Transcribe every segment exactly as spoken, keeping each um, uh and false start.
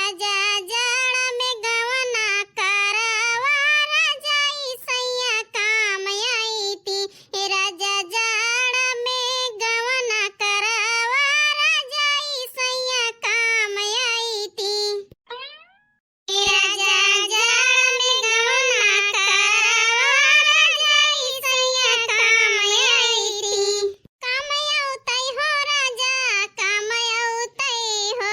राजा जाड़ा में गवना करावा, राजा ई सैया काम अइती। ए राजा जाड़ा में गवना करावा, राजा ई सैया काम अइती। ए राजा जाड़ा में गवना करावा, राजा ई सैया काम अइती। काम अउतै हो राजा, काम अउतै हो,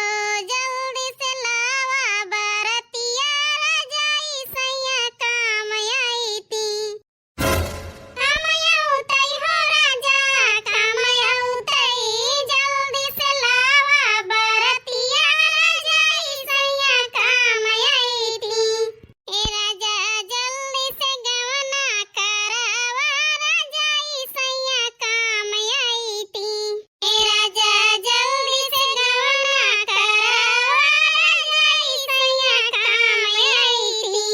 जल्दी से लावा बरतिया, राजा ई सैया काम अइती। काम अउतै हो राजा, काम अउतै, जल्दी से लावा बरतिया, राजा ई सैया काम अइती। ए राजा, जल्दी से गवना करावा, राजा ई सैया काम अइती। ए राजा, जल्दी से गवना करावा, राजा ई सैया काम अइती।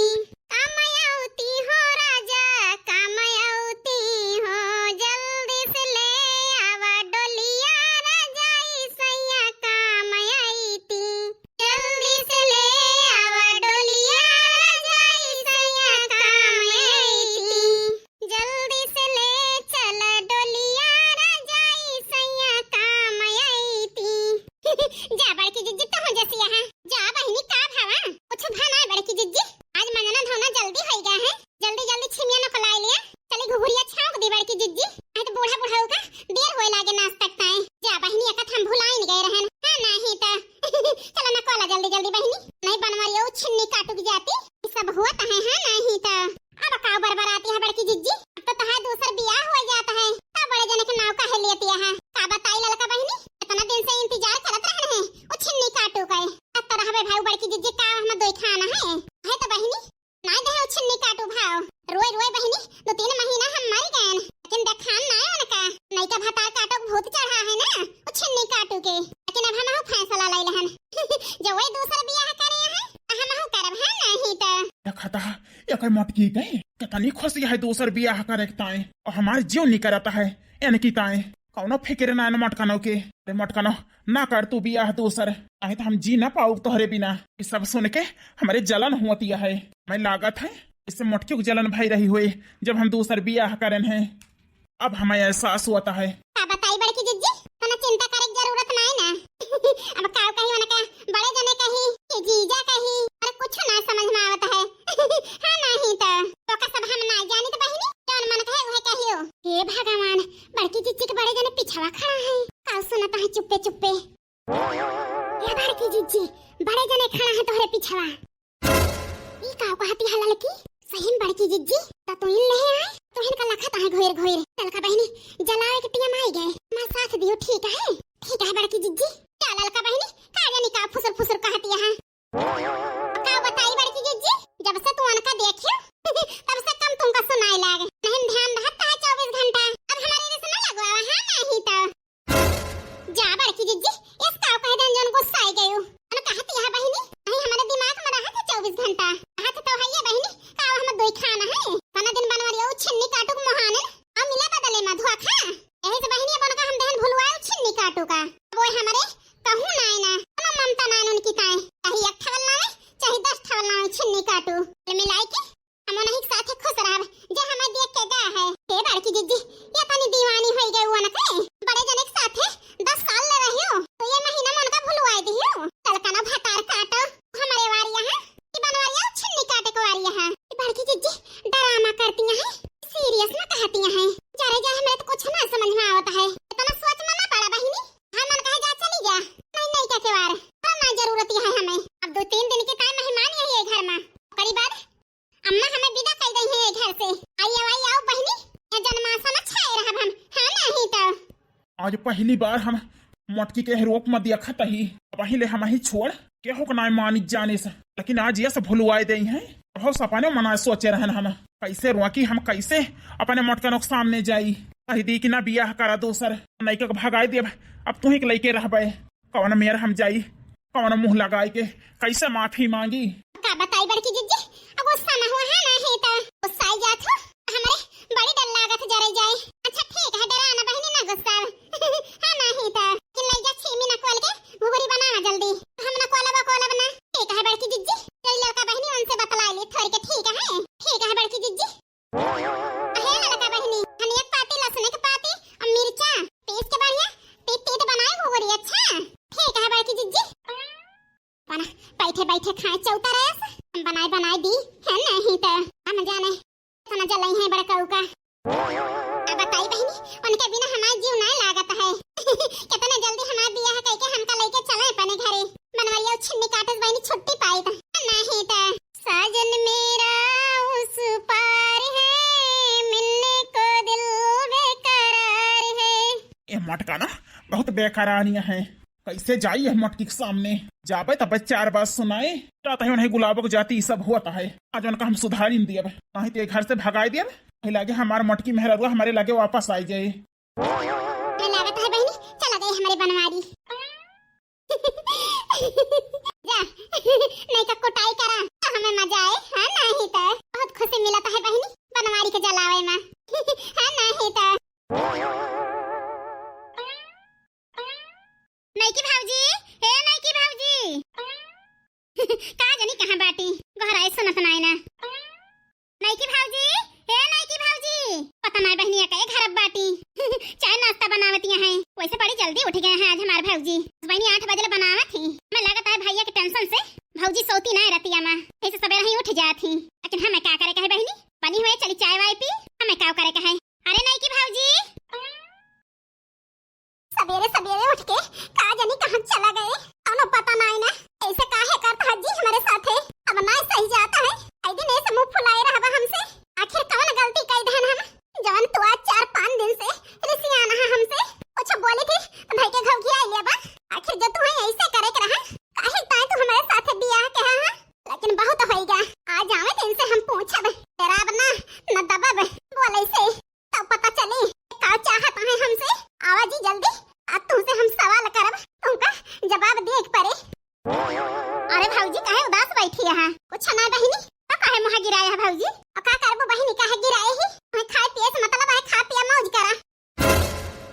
काम अउती हो राजा, काम अउती हो, जल्दी से ले आवा डोलिया, राजा ई सैया काम अइती। जल्दी से ले आवा डोलिया, राजा ई सैया काम अइती। जल्दी से ले चल डोलिया, राजा ई सैया काम अइती। जा बड़की जिज्जी, तोहू जसिया है। जा बहिनी, का भवा? कुछ भा नाय बड़की जिज्जी, आज मंजना धोना जल्दी होइगा है। जल्दी जल्दी छिमिया नकलाई लिया, चली घुघुरिया छौंक दी बड़की जिज्जी। नहीं तो बूढ़ा बुढ़ऊ का देर होए लागे नाश्ता ताई। जा बहिनी, एकत हम भुलाइन गए रहन। हाँ, नहीं तो। चला नकला जल्दी जल्दी बहिनी, नहीं बनवरिया उ छिन्नी काटुक जाती। ई सब होत है, हाँ, नहीं तो। अब काउ बरबराती है बड़की जिज्जी, अब तो तोहार दूसर बियाह होइ जात है, तब बड़े जने के नाव काहे लेती है? का बताई ललका बहिनी, इतना दिन से इंतजार करत रहन है, उ छिन्नी काटुक है। अब तो रहबे भाऊ बड़की जिज्जी, का हम दोई खाना है? है तो बहिनी, नाय देहे उ छिन्नी काटुक भाव। रोए रोए बहिनी, दो तीन महीना हम मर गएन, लेकिन देखान नाय उनका। नैका भतार काटो भूत चढ़ा है ना, उ छिन्नी काटुक के। लेकिन अब हमहू फैसला ले लेहन। जो वही दूसर बियाह करे हैं, तो हमहू करब, है नहीं तो। देखा था, एकर मोटकी के कितनी खुशी है दूसर बियाह करे के ताए, और हमार जीव निकरत है इनकी ताए। कौनो फिक्र ना न मटकनो के। अरे मटकनो, ना कर तू बियाह दूसर, नहीं तो हम जी ना पाउब तोहरे बिना। ई सब सुन के हमरे जलन हुअतिया है। मैं लागत है, इससे मोटकी को जलन भई रही हुई, जब हम दूसर बियाह करन है। अब हमें एहसास हुआ है। का बताई बड़की जिज्जी, तोहना चिंता करे के जरूरत नाय ना। अब काव कही उनका, बड़े जने कही कि जीजा कही, अरे कुछ ना समझ में आवत है। हाँ नहीं तो, ओका सब हम ना जानी तो बहिनी, जौन मन कहे उहे कहियो। हे भगवान, बड़की जिज्जी के बड़े जने पिछवा खड़ा है, का सुनत है चुप्पे चुप्पे। हे बड़की जिज्जी, बड़े जने खड़ा है तोहरे पिछवा। ई का कहती है ललकी? सही में बड़की जिज्जी, त तू इन ले आए, तोहन का लखत है घोर घोर। ललका बहिनी, जलावे के टिया माई गए, मैं साथ दियो, ठीक है? ठीक है बड़की जिज्जी। का ललका बहिनी, का जानी का फुसुर फुसुर कहती है? का बताई बड़की जिज्जी, जब से तू उनका देखियो, तब से कम तुमका सुनाई लागे। नहीं ध्यान रहता है चौबीस घंटा, अब हमारे रिस न लगवावा, हाँ नहीं तो। जा बड़की जिज्जी, एस काव कह देन जौन गुस्साई गयू। अन कहत यहाँ बहिनी, नहीं हमारे दिमाग में रहत है चौबीस घंटा। कहत तो है ये बहिनी, काव हम दुई खाना है। तना दिन बनवरिया उ छिन्नी काटुक मोहाने, अब मिला बदले में धोखा। यही से बहिनी अब उनका हम देहन भुलवाए उ छिन्नी काटुका। अब वो हमारे कहूँ नाय ना, कोनो ममता नाय उनकी ताए। चाहे एक ठवल लावे, चाहे दस ठवल लावे छिन्नी काटू। मिलाई के हम उन्हीं के साथे खुश रहब, जे हमें देख के गा है। हे बड़की जिज्जी, ये तनी दीवानी होई गई हुआ न के? बड़े जने के साथे दस साल ले रही हो, तो ये महीना में उनका भुलवाए दी हो। तलकना भतार काटो, हमारे वारिया है कि बनवारिया छिन्नी काटे को वारिया है? ये बड़की जिज्जी ड्रामा करती हैं, सीरियस में कहती हैं। जा रे जा, हमें तो कुछ ना समझ में आवत है, इतना सोच में ना पड़ा बहिनी। हम मन कहे जा चली जा, नहीं नहीं क्या के वार, पर ना जरूरत है हमें। अब दो तीन दिन के ताई मेहमान यही है घर में, ओकरी बाद अम्मा हमें विदा कर दई है ये घर से। आई आओ, आई आओ बहिनी, ये जनमासा में छाए रहब हम, हाँ नहीं तो। आज पहली बार हम मोटकी के रूप में देखत ही। अब पहले हम ही छोड़, केहू के नाय मानित जाने से, लेकिन आज ये सब भुलवाए दे हैं। बहुत सपने मना सोचे रहन हम, कैसे रोकी हम, कैसे अपने मोटकनों के सामने जाई। कह दी कि ना बियाह करा दूसर, नहीं के भगाए देब, अब तू ही के लइके रहबे। कौन मेर हम जाई, कौन मुँह लगाई के, कैसे माफी मांगी? का बताई बड़की जिज्जी, अब गुस्सा ना हुआ है ना है तो गुस्सा आई जात हो, हमारे बड़ी डर लागत जरे जाए। अच्छा ठीक है, डरा ना बहिनी ना गुस्सा। हाँ ना है तो कि ले जा छीमी ना कोल के घुघुरी बना जल्दी, हम ना कोलब कोलब ना। ठीक है बैठे बैठे खाए चौता रहे से, हम बनाए बनाए दी, है नहीं तो। हम जाने, इतना जलाई है बड़कऊ का। अब बताई बहिनी, उनके बिना हमार जीव नहीं लागत है। कितने जल्दी हमार बियाह कइके हमका लइके चले अपने घरे। बनवरिया छिन्नी काटे से बहिनी छुट्टी पाई था, नहीं तो। साजन मेरा उस पार है, मिलने को दिल बेकरार है। ये मटका ना बहुत बेकरानिया है। कैसे जाई है मटकी के सामने? जाबे तबे चार बात सुनाए। जाता है उन्हें गुलाबो के जाति ई सब होता है। आज उनका हम सुधारी न दियब, नहीं तो ये घर से भगाई दियब। है लागे हमार मटकी मेहररुआ हमारे लागे वापस आई जाए। मैं लागत है बहिनी, चला गई हमारे बनवारी। जा, नहीं तो कुटाई करा, तो हमें मजा आए, हाँ नहीं तो। बहुत खुशी मिलत है बहिनी, बनवारी के जलावे में। हाँ नहीं तो। नइकी भौजी, ए नइकी भौजी। का जानी कहाँ बाटी, गोहराए सुनत नाई ना। नइकी भौजी, ए नइकी भौजी। पता नाई बहिनिया कए घर अब बाटी। चाय नाश्ता बनावतिया हैं। वैसे बड़ी जल्दी उठ गए हैं आज हमार भौजी। बहिनी आठ बजे ले बनावत ही। मैं लागत है भैया के tension से भौजी सोती नाई रतिया मा, ऐसे सवेरे ही उठ जात ही। लेकिन हमें का करे कहे बहिनी, बनी हुए चली चाय वाय पी, हमें का करे कहे। अरे नइकी भौजी। सबेरे सबेरे उठ के का जानी कहाँ चला गए, कौनो पता नाई ना। ऐसे काहे करता है जी हमारे साथे? अब नाई सही जाता है, कई दिन ऐसे मुंह फुलाए रहबा हमसे। आखिर कौन गलती कई देहन हम, जवन तू आज चार पाँच दिन से रिसियान है हमसे? कुछ बोली थी तो भाई के घौघिया लिया बा। आखिर जो तुम्हें ऐसे करे के रहा, काहे ताई तू हमारे साथे बियाह के हा? लेकिन बहुत होइगा, आज आवे दिन से हम पूछब, डराब ना, न दबब। बोले से तो पता चली का चाहत है हमसे। आवा जी जल्दी, आज तुमसे हम सवाल करब, तुमका जवाब दिए के पड़े। अरे भौजी, काहे उदास बैठी है? कुछ ना बहिनी। तो काहे मुँह गिराए है भौजी? और का करबो बहिनी, काहे गिराए ही? तुम्हें खाए पिए से मतलब है, खा पिया मौज करा।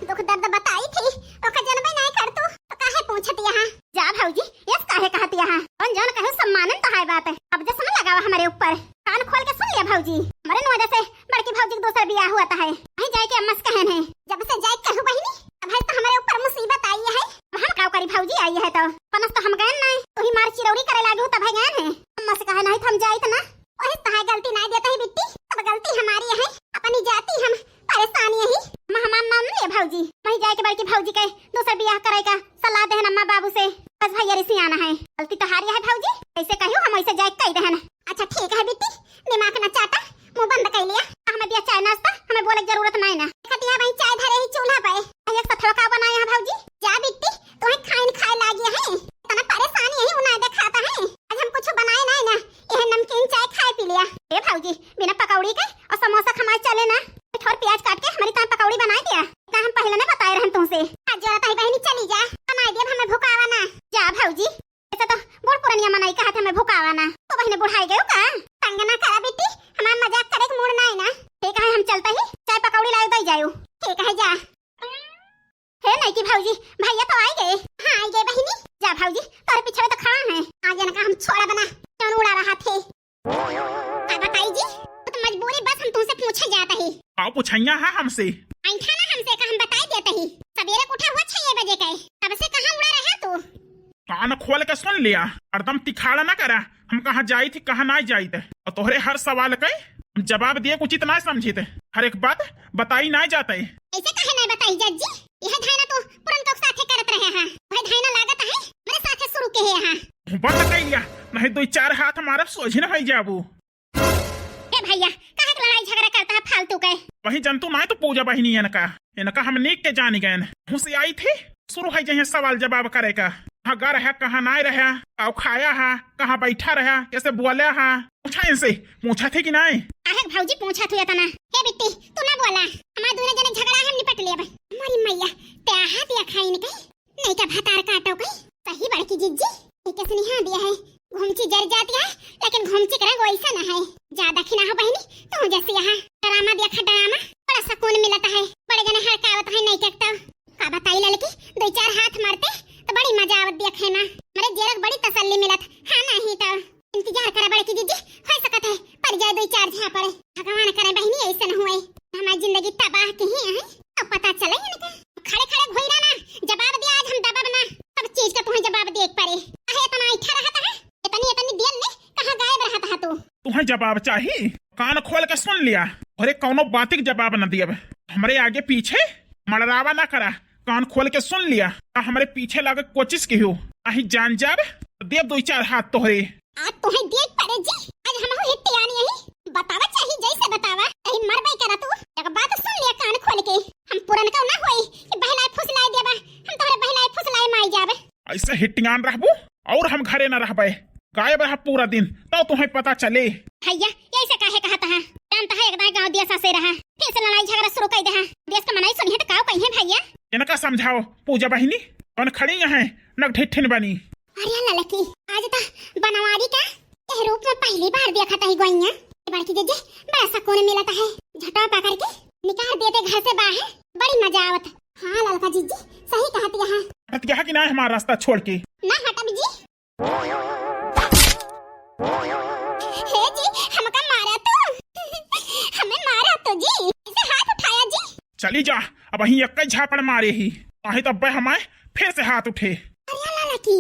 दुख दर्द बताई थी, ओका जनबे नहीं कर तू, तो काहे पूछत यहाँ? जा भौजी, यस काहे कहत यहाँ? कौन जौन कहे सम्मानन तो है बात। अब जस न लगावा हमारे ऊपर। कान खोल के सुन लिया भौजी, हमारे नोएदा से बड़की भौजी के दूसर बियाह हुआ है। वहीं जाए के अम्मा से कहन है। जब से जाए कहू बहिनी, तब है तो हमारे ऊपर मुसीबत आई है। अब हम का करी भौजी, आई है तो पनस तो हम गए नहीं, तो ही मार चिरौरी करे लागे हो तब है गए हैं। अम्मा से कहे नहीं तो हम जाइत ना। वही तहार गलती नहीं देता ही बिट्टी, सब गलती हमारी है। अपनी जाति हम परेशानी यही। मेहमान नाम नहीं है भौजी, वहीं जाए के बड़की भौजी के दूसर बियाह करे का सलाह देहन अम्मा बाबू से। बस भैया रिसियाना है, गलती तोहारी है भौजी, ऐसे कहियो हम ऐसे जाए कह देहन। अच्छा ठीक है बिट्टी, दिमाग न चाटा, मुंह बंद कर लिया। हमें दिया चाय नाश्ता, हमें बोले की जरूरत नहीं ना। देखती है वहीं चाय धरे ही चूल्हा पे। एक सथवा का बनाया है भौजी? जा बिट्टी, तुम्हें खाइन खाए लागी है, इतना परेशानी यही उन्हें दिखाता है। आज हम कुछ बनाए नहीं ना, यह नमकीन चाय खाए पी लिया। ए भौजी, बिना पकौड़ी के और समोसा खमाए चले ना। कुछ और प्याज काट के हमारी तान पकौड़ी बनाए दिया, इतना हम पहले नहीं बताए रहन तुमसे। आज जरा ताई बहिनी चली जा, बनाए दिया, हमें भुकावा ना। जा भौजी, ऐसे तो बूढ़ पुरनिया मनई कहत हमें भुकावा ना, तो बहिने बुढ़ाई गयो का? तंग ना करा बेटी, हमार मजाक करे के मूड ना है ना। ठीक है, हम चलते ही चाय पकौड़ी लाए दे जायू। ठीक है, जा। हे नइकी भौजी, भैया तो आई गए। हाँ, आई गए बहिनी। जा भौजी, तोरे पीछे में तो खड़ा है। आज इनका हम छोड़ा बना, कौन उड़ा रहा थे। का बताई जी, वो तो मजबूरी बस हम तुमसे पूछे जात ही। आओ पूछैया है हमसे। ऐठा ना हमसे का हम बताई देत ही। सबेरे उठा हुआ छह बजे के, तब से कहाँ उड़ा रहा तू? कान खोल के सुन लिया, हरदम तिखाड़ा ना करा। हम कहाँ जाई थी, कहाँ ना जाई थे, और तोहरे हर सवाल के हम जवाब दिए के उचित ना समझी थे। हर एक बात बताई ना जाते। ऐसे काहे नहीं बताई जज जी? यह धायना तो पुरनका के साथे करत रहे हैं। वह धायना लागत है मेरे साथे शुरू के है। हाँ। मुंह बंद कर लिया, नहीं दो चार हाथ मारब, सोझी न हो जाबू। ए भैया, काहे के लड़ाई झगड़ा करता है फालतू के? वही जंतु ना है तो पूजा बहिनी इनका, इनका हम नीक के जानी गए। मुँह से आई थी, शुरू है जहाँ सवाल जवाब करे का। कहाँ गा रहा, कहाँ नाय रहा, का खाया है, कहाँ बैठा रहा, कैसे बोला है, पूछा इनसे, पूछा थे कि नाय? काहे भौजी पूछा तू इतना? ए बिट्टी, तू ना बोला, हमारे दोनों जने झगड़ा हम निपट लेब। हमारी मैया, ते आहा दिया खाइन के, नहीं का भतार काटो के। सही बड़की जिज्जी, ये कैसे निहा दिया है, घुमची जर जाती है, लेकिन घुमची का रंग वैसा ना है। ज्यादा खिना हो बहिनी, तू जैसे यहाँ ड्रामा देखा ड्रामा, बड़ा सुकून मिलता है। बड़े जने हड़कावत है नहीं के तो। का बताई ललकी, दो चार हाथ मारते तो बड़ी मजा आवत देखे में। हमरे जेरक बड़ी तसल्ली मिलत, हाँ नहीं तो। इंतजार करे बड़की जिज्जी, हो सकत है पर जाए दो चार झापड़। भगवान करे बहिनी ऐसे न हुए, हमारी जिंदगी तबाह की ही है। अब पता चले इनके। खड़े खड़े घुइरा ना, जवाब दिया आज हम दबब ना। सब चीज का तुम्हें जवाब दिए के पड़े। काहे इतना ऐठा रहता है? जवाब चाही? कान खोल के सुन लिया, अरे कौनो बात के जवाब न दियब। हमरे आगे पीछे मड़रावा ना करा, कान खोल के सुन लिया। आ हमरे पीछे लागे कोशिश किहो, अही जान जाब, देब दो चार हाथ तोहरे। आज तोहे देख पड़े जी, आज हमहू हिट्टी आनी यही। बतावा चाही जैसे बतावा, यही मरबे करा तू। एक बात सुन लिया कान खोल के, हम पुरनका ना होई कि बहनाए फुसलाए देबा, हम तोहरे बहनाए फुसलाए माई जाबे। ऐसे हिट्टियान रहबू और हम घरे ना रहबे, गायब रह पूरा दिन, तब तुम्हें पता चले। भैया, यही से काहे कहत हा? जानत हा, एक दाई गाँव दिया सासे रहा, फिर से लड़ाई झगड़ा शुरू कर दे हा। देश का मनाई सुनिए तो काव कहिए भैया? इनका समझाओ पूजा बहिनी, कौन खड़ी यहाँ नक ठिठिन बनी। अरे ललकी, आज ता बनवारी का यह रूप में पहली बार देखा था ही गोइया। बड़की जीजी, बड़ा सुकून मिलत है, झटवा पकड़ के निकाल देते घर से बाहर, बड़ी मजा आवत। हाँ ललका जीजी, सही कहत यहाँ। हट गया कि ना हमारा रास्ता छोड़ के? ना हटब जी। हे जी, हमका मारा तो, हमें मारा तो जी, इसे हाथ उठाया जी। चली जा, अब वहीं एक झापड़ मारे ही, नहीं तो अब्बे हमारे फिर से हाथ उठे। अरे लाला की,